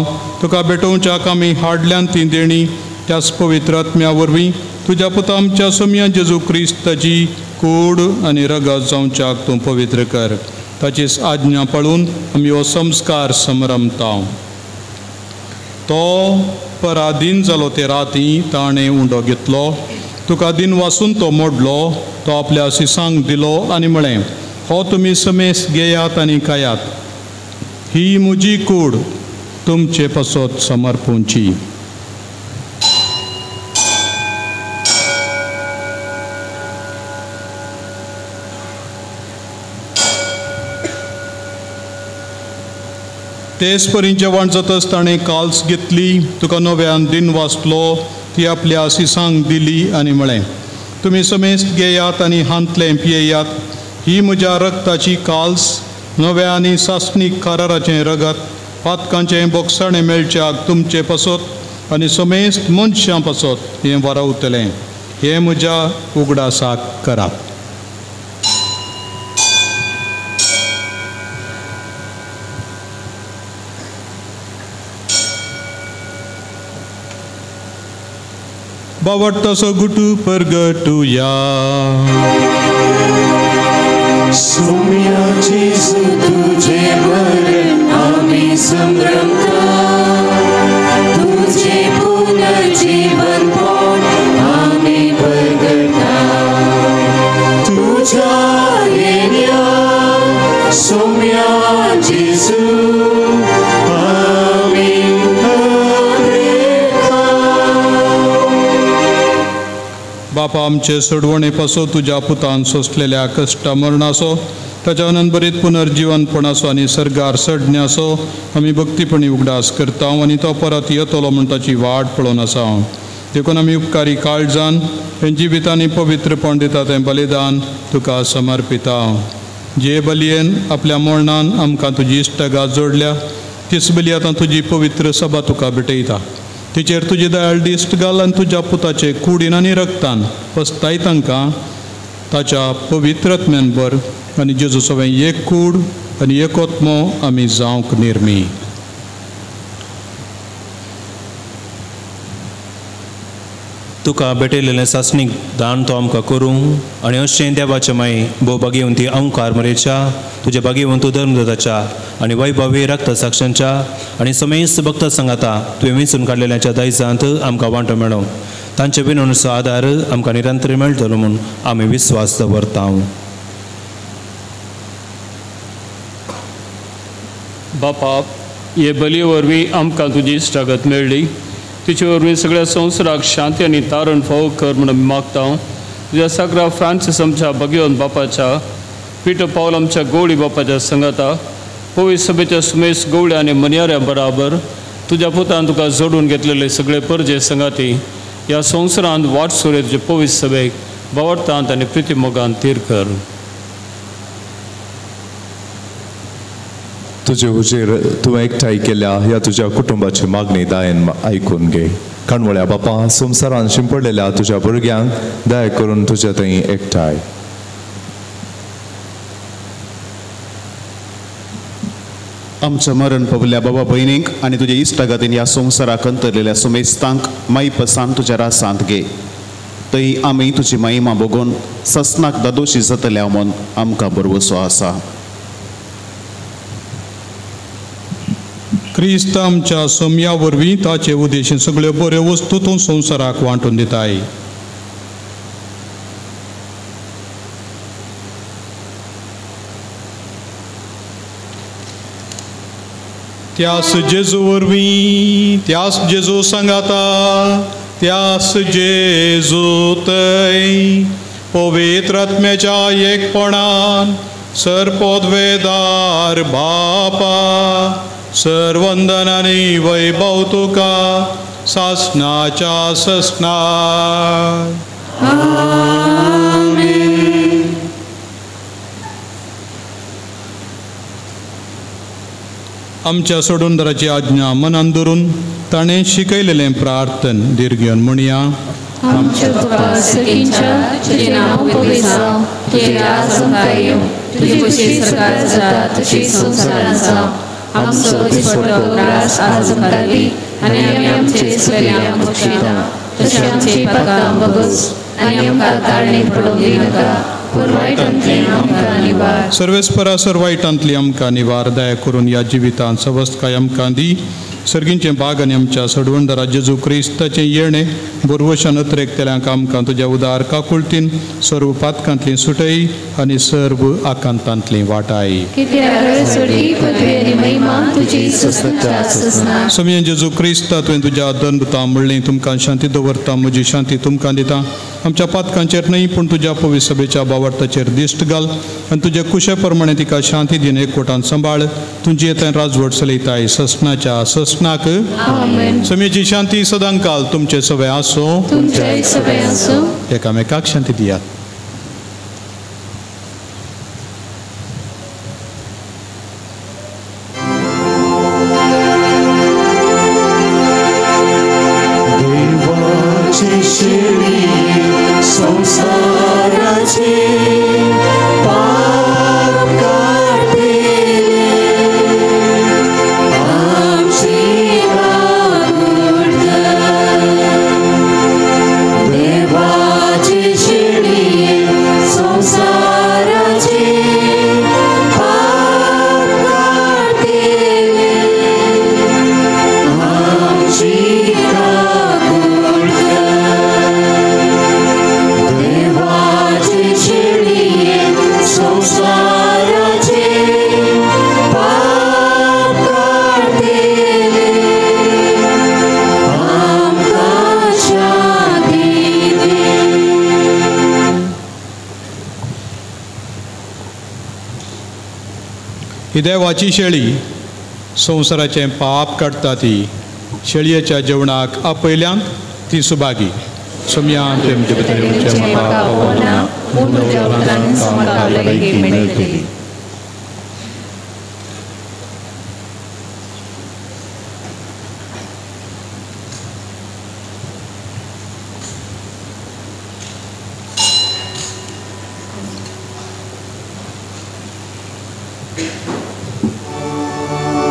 तुका भेटोवच्याक आमी हाडल्यान ती देणी त्याच पवित्र आत्म्या वरवीं तुज्या पुता आमच्या सोमया जेजू क्रिस्ताची कूड आनी रगत जावच्याक तूं पवित्र कर. ताची आज्ञा पाळून आमी हो संस्कार समरमता. तो पराधीन जालो ते राती ताणें उंडो घेतलो, तुका दिन वासून तो मोडलो, तो आपल्या शिसांक दिलो आनी म्हळें, हो तुमी समेस घेयात आनी खायात, ही म्हजी कूड तुमचे पासत समर्पूंची. तेच परी जेवण जातच ताणें काल्स घेतली, तुका नव्यान दिन वाचलो, ती आपल्या शिसांक दिली आनी म्हळें, तुमी समेस्त घेयात आनी हांतलें पियेयात, ही म्हज्या रक्ताची काल्स, नव्या आनी सासणीक कराराचें रगत, पातकांचें बोगसाणें मेळच्याक तुमचे पासत आनी समेस्त मनशां पासत हें वरावतलें. हें म्हज्या उगडासाक करात. बावडटाचो गुटू परगटुया. सोम्या जेजू तुझे मरण आमी संभ्रमता, तुझे पुनर्जीवन पोट आमी परगटा. तुझ्या येण्या सोम्या जेजू आमी हरता. बापा आमचे सोडवणे पासो तुज्या पुतान सोंसलेल्या कश्टा मरणाचो, ताच्या अनंतभरीत पुनर्जीवनपणाचो आनी सर्गार सडण्याचो आमी भक्तीपणी उगडास करता आनी तो परत येतलो म्हूण ताची वाट पळोवन आसा. देखून आमी उपकारी काळजान हें जिवितांनी पवित्रपण दिता तें बलिदान तुका समर्पिता. जे बलयेन आपल्या मरणान आमकां तुजी इश्टगात जोडल्या तीच बली आतां तुजी पवित्र सभा तुका भेटयता. तिचेर तुजी दयाळ दिश्ट घाल आनी तुज्या पुताचे कुडीन आनी रक्तान पस्ताय तांकां ताच्या पवित्र आत्म्यान भर आनी जेजू सवें एक कूड आनी एक आत्मो आमी जावंक निर्मी. तुका भेटयलेलें सासणीक दान तो आमकां करूं आनी अशें देवाचें माई भोव भागेवंती अंकार मरेच्या तुज्या भागेवंत धर्मदताच्या आनी वैभवी रक्त साक्षांच्या आनी समेस्त भक्त सांगाता तुवें विंचून काडलेल्याच्या दायजांत आमकां वांटो मेळो. तांचे विनवणीचो आदार आमकां निरंतर मेळटलो म्हूण आमी विस्वास दवरता. बापा, हे बलये वरवीं आमकां तुजी इश्टागत मेळ्ळी. तिचे वरवीं सगळ्या संवसाराक शांती आनी तारण फावो कर म्हूण आमी मागता. तुज्या सगळ्या फ्रांसीस आमच्या भगेवन बापाच्या, पिटर पावल आमच्या गवळी बापाच्या संगाता, पवित्र सभेच्या सुमेश गवळ्या आनी मनयाऱ्या बराबर तुज्या पुतान तुका जोडून घेतलेले सगळे परजे संगाती ह्या संवसारांत वाट सुरे तुजे पवित्र सभेक बावडतांत आनी प्रितीमोगान तीर कर. तुजे हुजीर तुवें एकठांय केल्या ह्या तुज्या कुटुंबाची मागणी दयेन आयकून घे. काणवळ्या बापा, संवसारान शिंपडलेल्या तुज्या भुरग्यांक दया करून तुज्या थंय एकठांय. आमच्या मरण पावल्या बाबा भयणींक आनी तुज्या इश्टागतीन ह्या संवसाराक अंतरलेल्या सुमेस्तांक माईपसान तुज्या रासांत घे. थंय आमी तुजी महिमा भोगून ससनाक दादोशी जातल्या म्हूण आमकां भरवसो आसा. क्रिस्त आमच्या सोम्या वरवीं ताचे उद्देशीन सगळ्यो बऱ्यो वस्तू तूं संवसाराक वांटून दिताय. त्यास जेजू वरवीं, त्यास जेजू सांगाता, त्यास जेजू तय पवित्र आत्म्याच्या एकपणान सर्पोद्वेदार बापा सर्वंदनानी वैभव तुका सासनाच्या ससना. आमच्या सोडूनदाराची आज्ञा मनान धरून ताणें शिकयलेलें प्रार्थन दीर्घ म्हणया. आमच्या बापा सर्गींच्या, तुजें नांव पवित्र जावं, तुजें राज आमकां येवं, तुजी खुशी सरकार जाता तशी संवसारांत जावं. आमचो दिसपट्टो ग्रास आज आमकां दी आनी आमी आमचे चुकल्यांक बक्षिता तशें आमची पातकां बगस आनी आमकां ताळणेक पडोवंक दिनाका, पूण वायटांतलें आमकां निवार. सर्वेस्परा सर वायटांतली आमकां निवार. दया करून ह्या जिवितांत सवस्तकाय आमकां दी. सर्गींचें भाग आनी आमच्या सडवणदारा जेजू क्रिस्ताचें येणें बोरवशान अत्रेकतल्यांक आमकां तुज्या उदार काकुळतीन सर्व पातकांतली सुटय आनी सर्व आकांतांतली वाटाय. समेन जेजू क्रिस्ता तुवें तुज्या दंडता म्हणलें, तुमकां शांती दवरता, म्हजी शांती तुमकां दिता. आमच्या पातकांचेर न्हय पूण तुज्या पवित्र सभेच्या बावडताचेर दिश्ट घाल आनी तुज्या कुशे प्रमाणे तिका शांती दिन एकवटान सांबाळ. तुजी येता राजवट चलयताय ससनाच्या ससनाक. समेची शांती सदांकाल तुमचे सगळे आसूं. एकामेकाक शांती दियात. देवाची शिडी संसाराची ही देवाची शेळी संवसाराचें पाप काडटा ती शेळयेच्या जेवणाक आपयल्यान ती सुभागी. सोमयान तुमचे भितर येवचें म्हाका फावना, पूण तुज्या उतरानच म्हाका भलायकी मेळटली. Amen.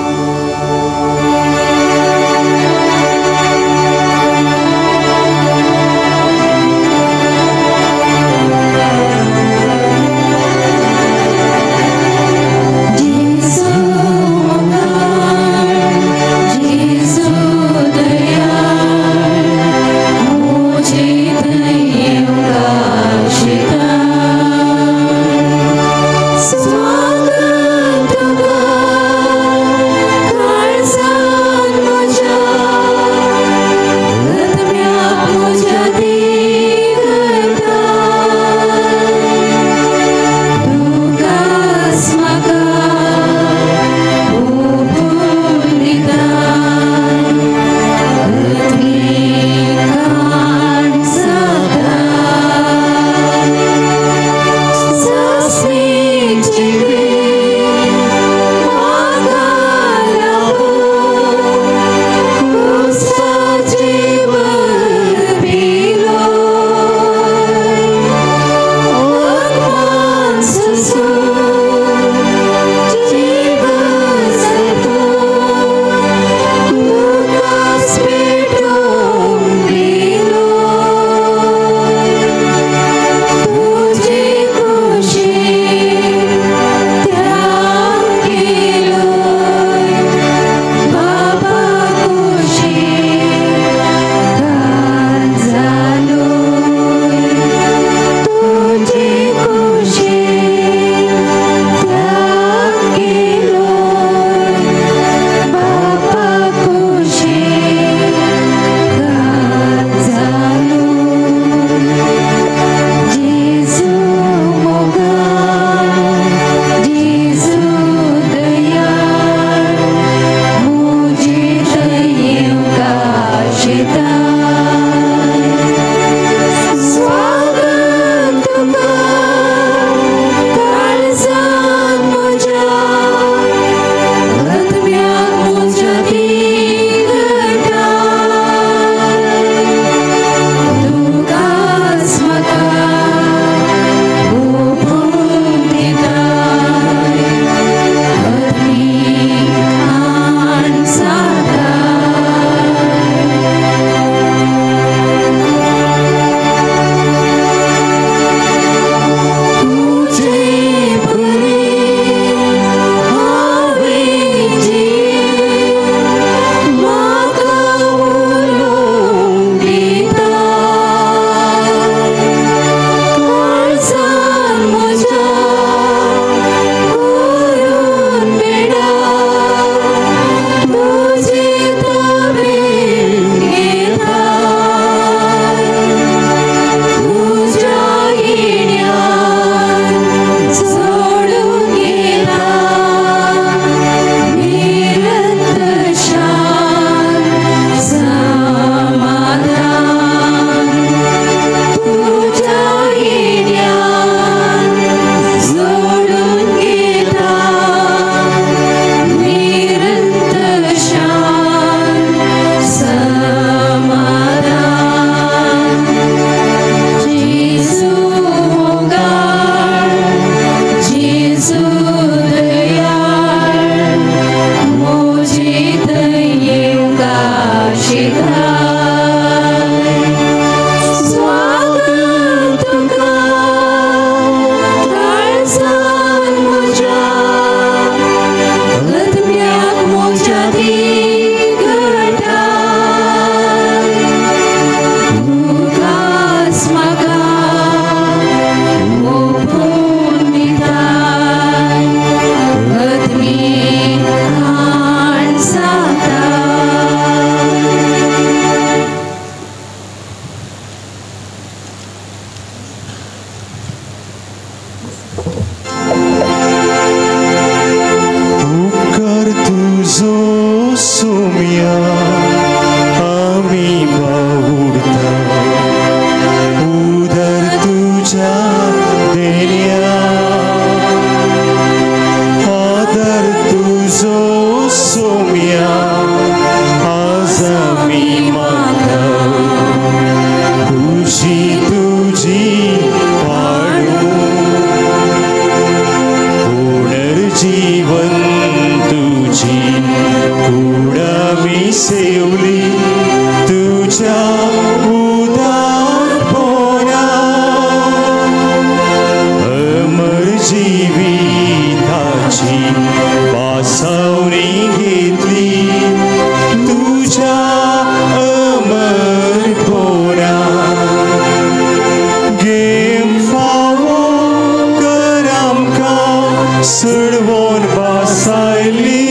चडवोन बासायली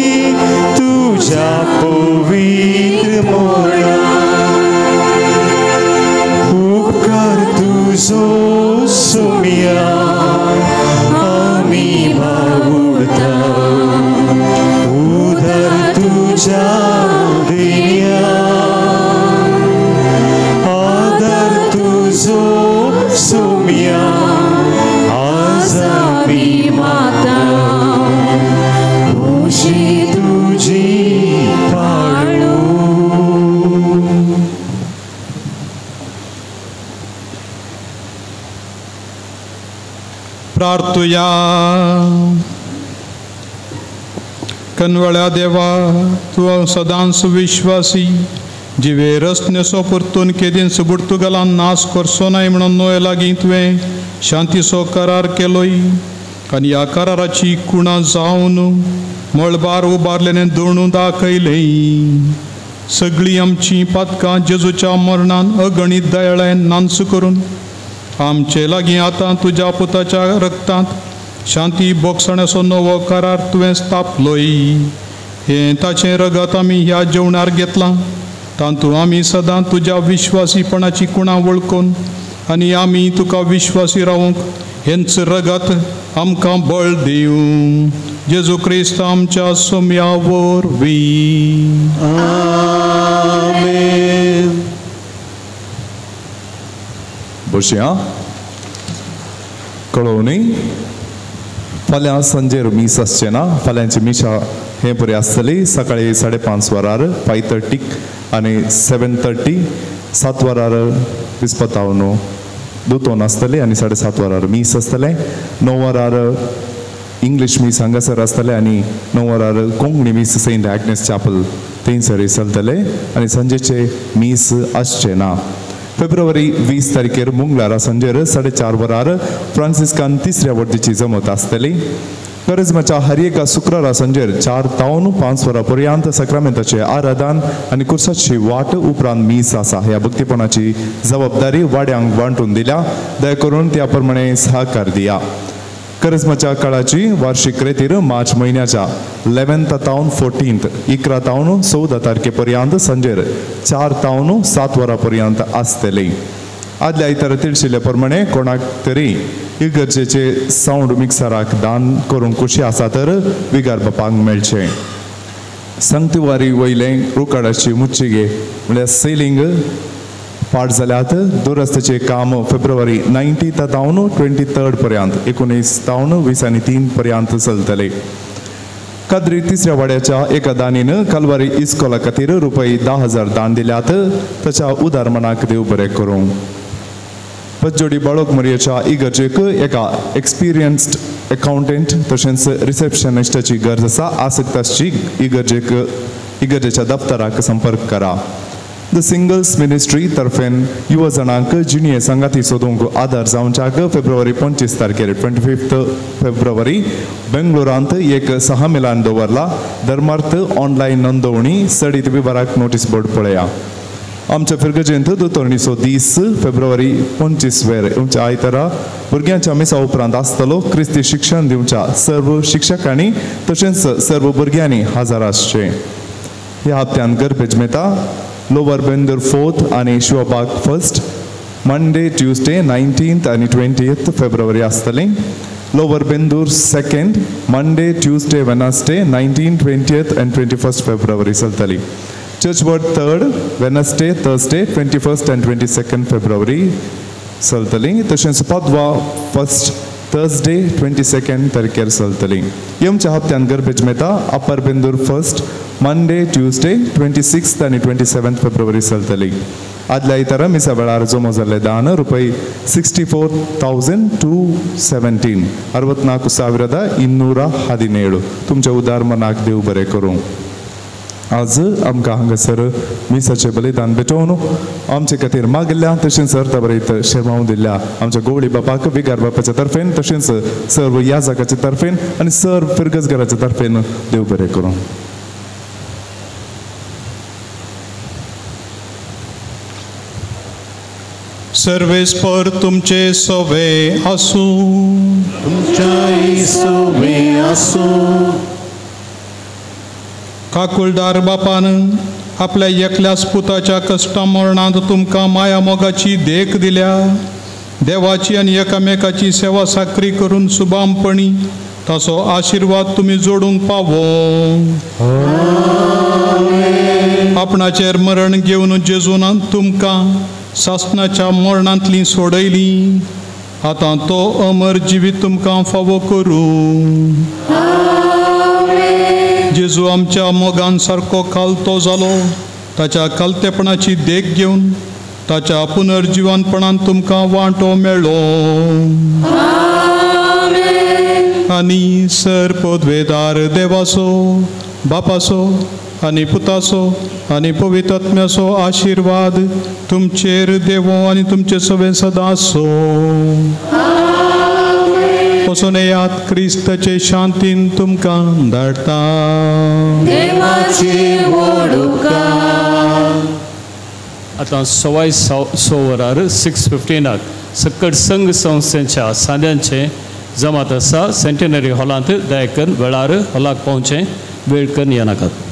तुज्या पवित्र मोरा उपकार तुजो सुम्या आमी बावुडता उदार तुज्या देण्या आदार तुजो सुम्या आज आमी माता खुशी तुजी पाळू. प्रार्थुया. कनवळ्या देवा तूं सदांच विश्वासी जिवे रसनेसो परतून केदीन पुर्तुगालान नाश करचो नाय म्हणून नोये लागीं तुवें शांतीचो करार केलोय आनी ह्या कराराची कुणां जावन मळबार उबारलेलें दोणू दाखयलें. सगळीं आमचीं पातकां जेजूच्या मरणान अगणीत दयाळायेन नांच करून आमचे लागीं आतां तुज्या पुताच्या रक्तांत शांती बोगसण्याचो नवो करार तुवें स्थापलोय. हें ताचें रगत आमी ह्या जेवणार घेतलां तातूंत आमी सदां तुज्या विश्वासीपणाची कुणां वळखून आनी आमी तुका विश्वासी रावूंक हेंच रगत आमकां बळ दिवं. जेजू क्रिस्त आमच्या सोम्या वरवीं. आमेन. बसया कळोवणी फाल्यां सांजेर मीस आसचें ना. फाल्यांची मिशा हें बरी आसतली सकाळी 5:30 वरार 5:30 आनी 7:30 7 वरार विस्पताव न्हू दोतोन आसतले आनी 7:30 वरार मीस आसतलें. 9 वरार इंग्लीश मीस हांगासर आसतलें आनी 9 वरार कोंकणी मीस सेंट एग्नेस चॅपल थंयसर चलतलें आनी सांजेचे मीस आसचें ना. फेब्रुवारी 20 तारखेर मंगळारा सांजेर 4:30 वरार फ्रांसिस्कान तिसऱ्या वर्दीची जमत आसतली. करिज्माच्या हर एका शुक्रारा सांजेर 4 तावन 5 वरां पर्यंत साक्रामेंताचें आराधन आनी कुर्साची वाट उपरांत मीस आसा. ह्या भक्तीपणाची जबाबदारी वाड्यांक वांटून दिल्या, दया करून त्या प्रमाणे सहकार दिया. करिज्माच्या काळाची वार्षिक रेतीर मार्च म्हयन्याच्या 11 तावन 14 11 तावन 14 तारखे पर्यंत सांजेर 4 तावन 7 वरां पर्यंत आसतली. आदल्या आयतारा तिळशिल्ले प्रमाणे कोणाक तरी इगर्जेचे सावंड मिक्सराक दान करूंक खुशी आसा तर विगार बापांक मेळचें. संगतिवारी वयलें रोकाडाची मुच्चिगे म्हळ्यार सेलिंग पाड जाल्यात. दुरस्तेचें काम फेब्रुवारी 19 तावन 23 पर्यंत 19 तावन 23 पर्यंत चलतलें. काद्री तिसऱ्या वाड्याच्या एका दानीन कालवारी इस्कोला खातीर रुपये 10,000 दान दिल्यात. ताच्या उदार मनाक देव बरें करूं. पचजोडी बाळोक मरयेच्या इगर्जेक एका एक्सपिरियन्स्ड अकाउंटंट तशेंच रिसेप्शनिस्टाची गरज आसा. आसक्त आसची इगर्जेच्या दफ्तराक संपर्क करा. The singles ministry तर्फेन युवा जणांक जिणये सांगाती सोदूंक आदार जावच्याक फेब्रुवारी 25 तारखेर 25 फेब्रुवारी बेंगलोरांत एक सहा मिलान दवरला. धर्मार्थ ऑनलायन नोंदवणी सडीत विभागाक नोटीस बोर्ड पळया. आमच्या फिरगजेंत दोतोरणीचो दीस फेब्रुवारी 25 वेर आमच्या आयतारा भुरग्यांच्या मिसा उपरांत आसतलो. क्रिस्ती शिक्षण दिवच्या सर्व शिक्षकांनी तशेंच सर्व भुरग्यांनी हजर आसचें. ह्या हप्त्यान गर्भेज मेता लोवर बेंदूर 4th आनी शिवबाग 1st Monday Tuesday 19th आनी 20th February आसतली. Lower Bendur 2nd Monday Tuesday Wednesday 19th 20th and 21st February चलतली. Churchward 3rd Wednesday Thursday 21st and 22nd February चलतली. तशेंच पदवा 1st Thursday 22nd तारखेर चलतली. येमच्या हप्त्यान गर्भेज मेता upper Bendur 1st Monday Tuesday 26th आनी 27th February चलतली. आदल्या आयतारा मिसा वेळार जमो जाल्ले दान रुपये 64,217 64,217. तुमच्या उदार मनाक देव बरें करूं. आज आमकां हांगासर मिसाचें बलिदान भेटोवन आमचे खातीर मागिल्ल्या तशेंच अर्थ शेर्मांव दिल्ल्या आमच्या गोवळी बापाक विगार बापाच्या तर्फेन तशेंच सर्व याजकाच्या तर्फेन आनी सर्व फिरगजघराच्या तर्फेन देव बरें करूं. सर्वेस्पर तुमचे सवे आसूं. तुमच्याय सवे आसूं. काकुळदार बापान आपल्या एकल्याच पुताच्या कश्टा मरणांत तुमकां माया मोगाची देख दिल्या. देवाची आनी एकामेकाची सेवा साकरी करून सुबामपणी ताचो आशिर्वाद तुमी जोडूंक पावो. आपणाचेर मरण घेवन जेजून तुमकां सासणाच्या मरणांतली सोडयली. आतां तो अमर जिवीत तुमकां फावो करूं. जेजू आमच्या मोगान सारको खालतो जालो. ताच्या खालतेपणाची देख घेवन ताच्या पुनर्जिवनपणान तुमकां वांटो मेळ्ळो. आनी सर पदवेदार देवाचो बापाचो आनी पुताचो आनी पवित्र आत्म्याचो आशिर्वाद तुमचेर देवो आनी तुमचे सवे सदां आसो. वचून येयात. क्रिस्ताचे शांतीन तुमकां धाडटा. आतां 6:15 वरार 6:15 सक्कड संघ संस्थेच्या सांद्यांचे जमात आसा सेंटेनरी हॉलांत. दया करून वेळार हॉलाक पावचें, वेळ करून येनाकात.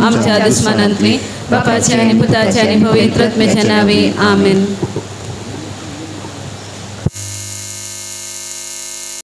आमच्या दुस्मनांतली बापाच्या आनी पुताच्या आनी पवित्र आत्म्याच्या नांवी आमेन.